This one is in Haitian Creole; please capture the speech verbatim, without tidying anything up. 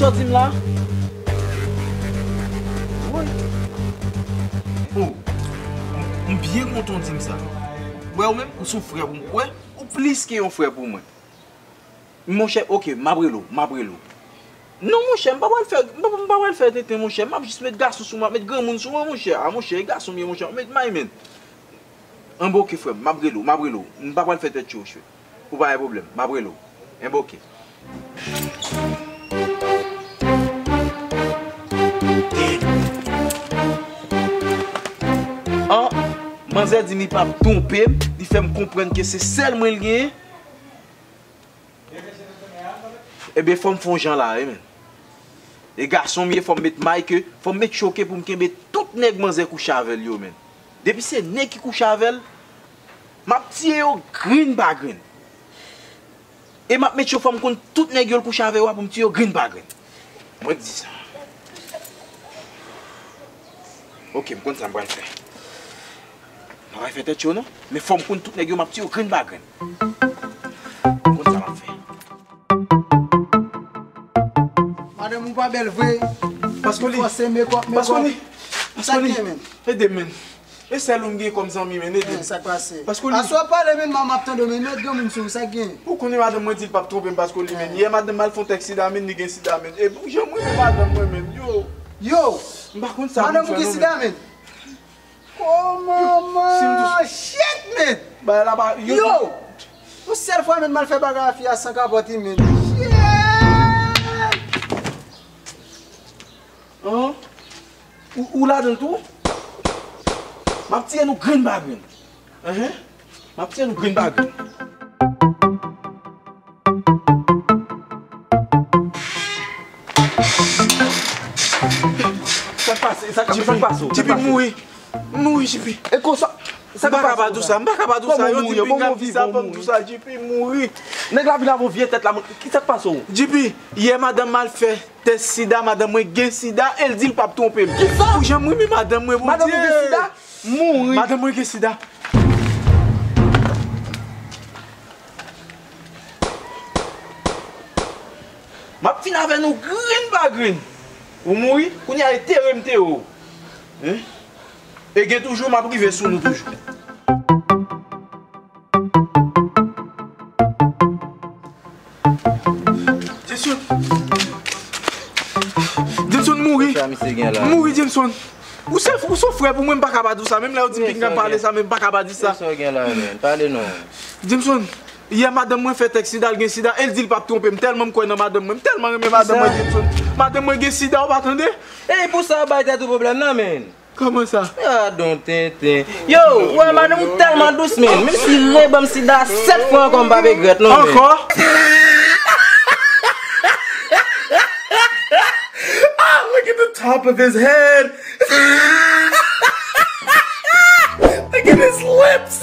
Sa w di m la? Woy. Oh, m, m byen kontan w di m sa. Wè, ou menm, ou se yon frè pou mwen. Wè, ou plis ke yon frè pou mwen. Monchè, oke, m ap rele w, m ap rele w. Non, monchè, m pa pral fè, m pa, m pa pral fè tenten, monchè. M ap jis met gason sou mwen, m ap met granmoun sou mwen, monchè. A, monchè, e gason m ye, monchè. M ap met may, men. Anben, oke, frè m, m ap rele w, m ap rele w. M pa pral fè tèt cho, monchè. Ou pa gen pwoblèm, m ap rele w. Enben, oke. An, manzè di m li p ap twonpe m, li fè m konprann ke se sèl mwen l genyen. Ebyen, fò m fè yon jan la, wi, men. E gason m ye, fò m met may ke, fò m met cho ke pou m kenbe tout nèg manzè kouche avè l yo, men. Depi se nèg ki kouche avè l, m ap tiye yo grenn pa grenn. E m ap met cho, fò m konn tout nèg yo l kouche avè yo a pou m tiye yo grenn pa grenn. Mwen k di sa. Oke, m konn sa m pral fè. M pa pral fè tèt cho non, men fò m konn tout nèg yo, m ap tiye yo grenn pa grenn. M konn sa m ap fè. Madanm ou pa bèl vre. Paskoli. Fòse mekòp, mekòp. Paskoli. Sa k gen, men? Ede m, men. E sèl ou m gen kòm zanmi, men, ede m. Eh, sa k pase? Paskoli. Aswè pale, men, m ap tande w, men, met granmoun sou ou, sa k gen? Ou konnen madanm mwen di l p ap twonpe m, Paskoli, men. Eh. Yè madanm m al fè yon tèk sida, men, li gen sida, men. E jan mwen renmen madanm mwen, men. Yo. Yo. M pa konn sa pou m fè non, men. Madanm ou gen sida, men? Oh, manman! Shit, men! Bagay la pa, yo. Yo! Yon sèl fwa, men, m al fè bagay a fi a san kapòt, men. Shit! An? Ou, ou ladan l tou? M ap tiye nou grenn pa grenn. Enhen. M ap tiye nou grenn pa grenn. Sa k pase? Sa k pase? J P mouri. M mouri, J P. E konsa? Sa k pase? M pa ka pa di w sa. M pa ka pa di w sa. Yo di Pinga di sa, fò m di w sa. J P mouri. Nèg la vin avè yon vye tèt la. Ki sa k pase w? J P, yè madanm m al fè tès sida, madanm mwen gen sida, e l di l p ap twonpe m. Kisa? Pou jan m renmen madanm mwen, Bondye. Madanm ou gen sida? Mouri. Madanm mwen gen sida. M ap fin avè nou grenn pa grenn. Ou mouri, kounye a e tere m tere w. Hein? E gen toujou, m ap rive sou nou toujou. Jameson. Jameson mouri. Sa misye gen la? Mouri, Jameson. Ou se, ou se frè pou mwen, m pa ka pa di w sa. Menm lè yo di m Pinga m pale sa, men m pa ka pa di sa. Sa w gen la, men? Pale non. Jameson, yè madanm mwen fè tèk sida, l gen sida, e l di l p ap twonpe m. Tèlman m kwè nan madanm mwen, m tèlman renmen madanm mwen, Jameson. Madanm mwen gen sida, ou pa tande? E pou sa w bay tèt ou pwoblèm nan, men. Kòman sa? Gadon tenten. Yo, ou wè madanm ou tèlman dous, men. Menm si l reban m sida sèt fwa ankò, m p ap regrèt non, men. Ankò? Ah, look at the top of his head. Look at his lips.